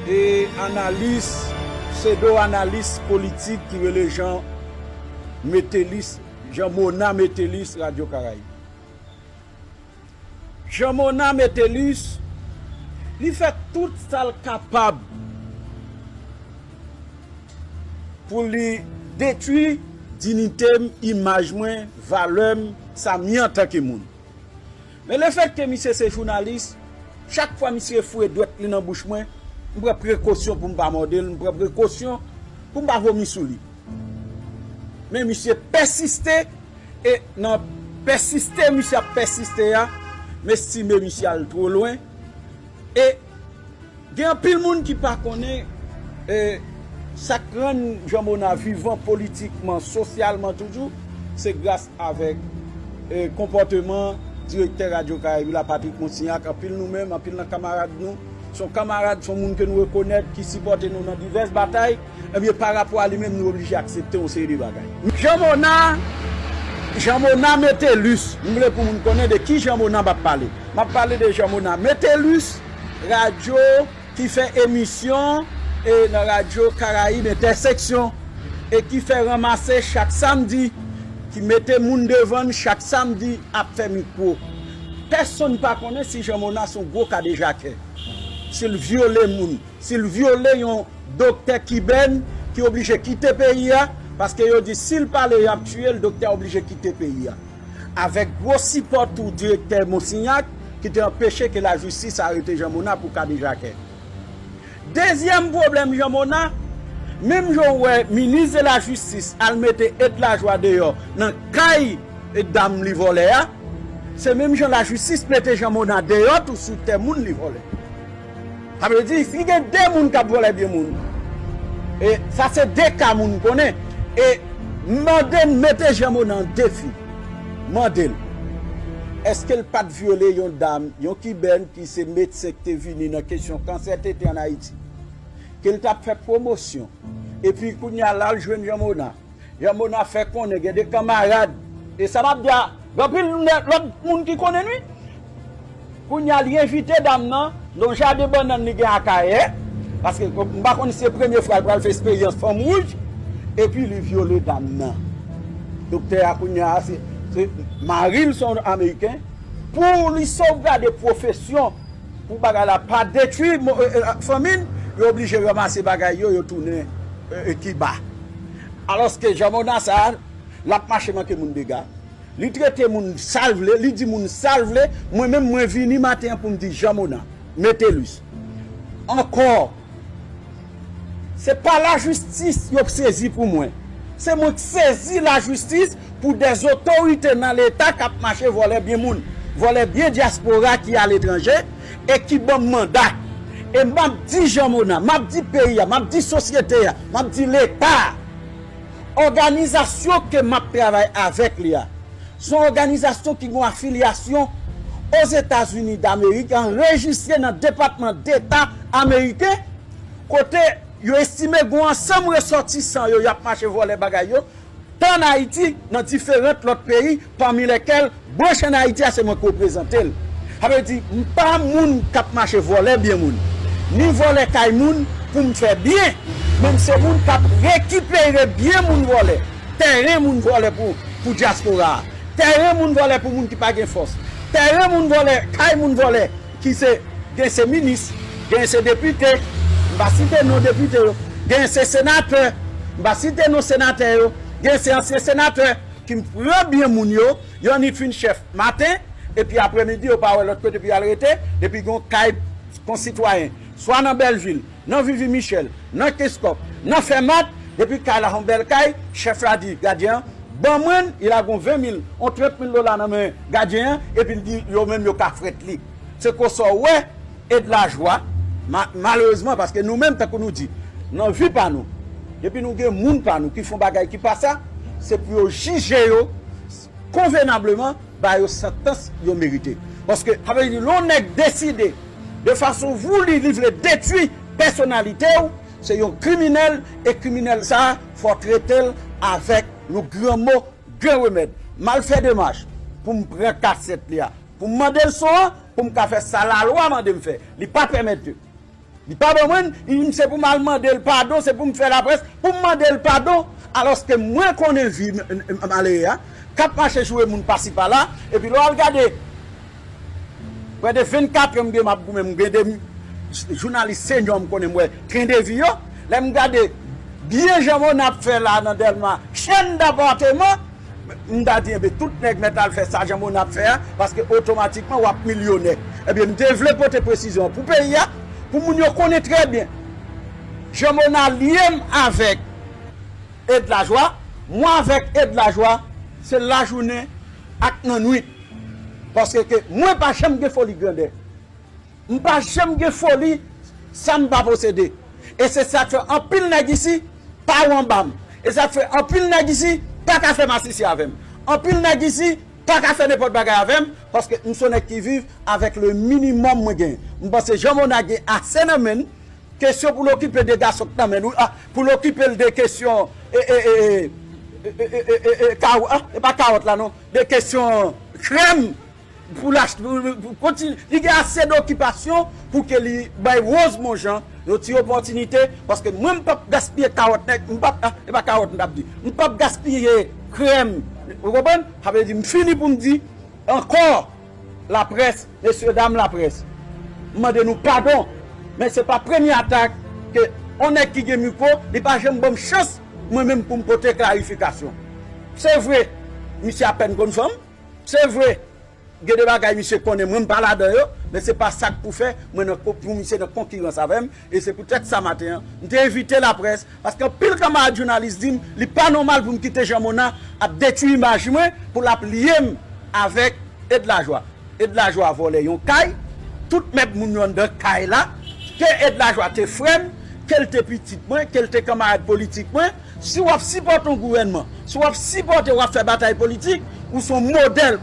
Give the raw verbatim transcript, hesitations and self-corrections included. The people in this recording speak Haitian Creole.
E analis, pseudo analis politik ki rele Jean Metellus, Jean Mona Metellus, Radyo Karayib. Jean Mona Metellus, li fè tout sa l kapab pou li detwi diyite m, imaj mwen, valè m, sa m ye antanke moun. Men lefètke misye se jounalis, chak fwa misye foure dwèt li nan bouch mwen, m pran prekosyon pou m pa mòde l, m pran prekosyon pou m pa vomi sou li. Men misye pèsiste, e nan pèsiste misye ap pèsiste a, m estime misye al two lwen. E gen anpil moun ki pa konnen, e, sa k rann Jean Mona vivan politikman, sosyalman toujou, se gras avèk, e, konpòteman direktè Radyo Karayib la, Patrick Monsignac. Anpil nou menm, anpil nan kanmarad nou, se yon kanmarad, se yon moun ke nou rekonèt ki sipòte nou nan divès batay. Ebyen, pa rapò a li menm, nou oblije aksepte yon seri de bagay. Jean Mona, Jean Mona Metellus, m vle pou moun konnen de ki Jean Mona m ap pale. M ap pale de Jean Mona Metellus, radyo ki fè emisyon, e, nan Radyo Karayib Entèseksyon, e ki fè ranmase chak samdi, ki mete moun devan n chak samdi ap fè mikwo. Pèsonn pa konnen si Jean Mona se yon gwo kadejakè, si l vyole moun, si l vyole yon doktè kibèn ki oblije kite peyi a, paske yo di si l pale y ap tiye l, doktè a oblije kite peyi a. Avèk gwo sipò tou direktè Monsignac ki te anpeche ke lajistis arete Jean Mona pou kadejakè. Dezyèm pwoblèm Jean Mona, menm jan w wè minis de lajistis al mete Ed Lajwa deyò nan kay dam li vòlè a, se menm jan lajistis mete Jean Mona deyò tou sou tè moun li vòlè. Sa vle di, si gen de moun k ap vòlè byen moun, e sa se de ka moun konnen, e mande n mete Jean Mona an defi, mande l, èske l pa t vyole yon dam, yon kibèn ki se medsen ki te vini nan kesyon kansè tete ann Ayiti, ke l t ap fè pwomosyon, epi kounye a la l jwenn Jean Mona. Jean Mona fè konnen gen de kanmarad, e sa m ap di a, gen anpil lòt moun ki konnen l wi. Kounye a li envite dam nan nan yon jaden bannann li gen Akayè, paske m pa konn si se premye fwa l pral fè eksperyans fanm wouj, epi li vyole dam nan. Doktè a kounye a se, se mari l se yon ameriken, pou li sovgade pwofesyon, pou bagay la pa detwi mo- e, e, fanmi n, yo oblije ranmase bagay yo, yo tounen, e, e, Kiba. Alòske Jean Mona sa a, l ap mache manke moun dega. Li trete moun sa l vle, li di moun sa l vle. Mwen menm, mwen vini maten an pou m di Jean Mona Metellus ankò, se pa lajistis yo k sezi pou mwen. Se mwen k sezi lajistis pou dèzotorite nan Leta k ap mache vòlè byen moun, vòlè byen dyaspora ki aletranje e ki ban m manda. E m ap di Jean Mona, m ap di peyi a, m ap di sosyete a, m ap di Leta a, òganizasyon ke m ap travay avèk li a, se yon òganizasyon ki gen yon afilyasyon Ozetazini Damerik, anrejistre nan Depatman Deta ameriken, kote yo estime gen yon ansanm resòtisan yo, y ap mache vòlè bagay yo, tan ann Ayiti, nan diferan lòt peyi, pami lèkèl branch ann Ayiti a, se mwen k reprezante l. Sa vle di, m pa moun k ap mache vòlè byen moun, ni vòlè kay moun pou m fè byen, men m se moun k ap rekipere byen moun vòlè, tèren moun vòlè pou, pou dyaspora a, tèren moun vòlè pou moun ki pa gen fòs, tèren moun vòlè, kay moun vòlè, ki se, gen se minis, gen se depite, m pa site non depite yo, gen se senatè, m pa site non senatè yo, gen se ansyen senatè ki pran byen moun yo, yo annik fin chèf maten, epi aprèmidi yo pa wè lòt kote pou y al rete, epi gen yon kay konsitwayen, swa nan Bèlvil, nan Vivi Michèl, nan Kenskòf, nan Fèmat, depi kay la se yon bèl kay, chèf la di gadyen an, ban mwen l, li lage yon ven mil, yon trant mil dola nan men gadyen an, epi l di yo menm yo ka frèt li. Se konsa w wè Ed Lajwa, ma- malerezman, paske nou menm, tankou nou di, nan vi pa nou, depi nou gen moun pa nou ki fè yon bagay ki pa sa, se pou yo jije yo konvenableman, ba yo santans yo merite. Paske, sa vle di, lè yon nèg deside, de fason voulu, li vle detwi pèsonalite w, se yon kriminèl, e kriminèl sa a, fò w trete l avèk yon gran mo, gran remèd. M al fè demach pou m pran kasèt li a, pou m mande l son an, pou m ka fè sa lalwa mande m fè. Li pa pèmèt yo. Li pa ban mwen, li di m se pou m al mande l padon, se pou m fè laprès, pou m mande l padon, alòske mwen konnen vi m, m, m, malere a, k ap mache joure moun pasi pala, epi lè w al gade, prè de vennkat an m gen m ap goumen, m gen de jounalis senyò m konnen m wè tren de vi yo, lè m gade byen jan Mona ap fè la nan Dèlma, chèn dapateman, m ta di, enben, tout nèg mèt al fè sa jan Mona ap fè a, paske otomatikman w ap milyonè. Ebyen, m te vle pote presizyon an pou peyi a, pou moun yo konnen trè byen. Jan Mona lye m avèk Ed Lajwa, mwen avèk Ed Lajwa, se lajounen ak nannwit. Paske ke mwen pa janm gen foli grandè. M pa janm gen foli sa m pa posede. E se sa k fè anpil nèg isi pa ou anba m. E sa k fè anpil nèg isi pa ka fè masisi avè m. Anpil nèg isi pa ka fè nenpòt bagay avè m, paske m se yon nèg ki viv avèk le minimòm mwen genyen. M panse Jan Mona gen ase nan men l, kesyon pou l okipe de gason k nan men l, ah, pou l okipe l de kesyon, e, e, e, e, e, e, e, e, kawo-, ah, e pa kawòt la non, de kesyon krèm, pou l achte, pou, pou, pou kontinye. Li gen ase dokipasyon pou ke li bay Rose Monjan yon ti opòtinite, paske mwen, m p ap gaspiye kawòt nèg, m p ap, ah, e pa kawòt m t ap di, m p ap gaspiye krèm. Ou konprann? Sa vle di, m fini pou m di ankò, laprès, mesyedam laprès, m mande nou padon, men se pa premye atak ke yon nèg ki gen mikwo, li pa janm ban m chans, mwen menm, pou m pote klarifikasyon. Se vre, misye apèn konn fanm, se vre, gen de bagay misye konnen mwen m pa ladan yo, men se pa sa k pou fè mwen nan ko-, pou misye nan konkirans avè m, e se poutèt sa maten an, m te envite laprès, paske anpil kanmarad jounalis di m, li pa nòmal pou m kite Jan Mona ap detwi imaj mwen, pou l ap lye m avèk Ed Lajwa. Ed Lajwa vòlè yon kay, tout mèb moun yo anndan kay la, ke Ed Lajwa te frè m, ke l te pitit mwen, ke l te kanmarad politik mwen, si w ap sipòte yon gouvènman, si w ap sipòte, w ap fè batay politik, ou se yon modèl.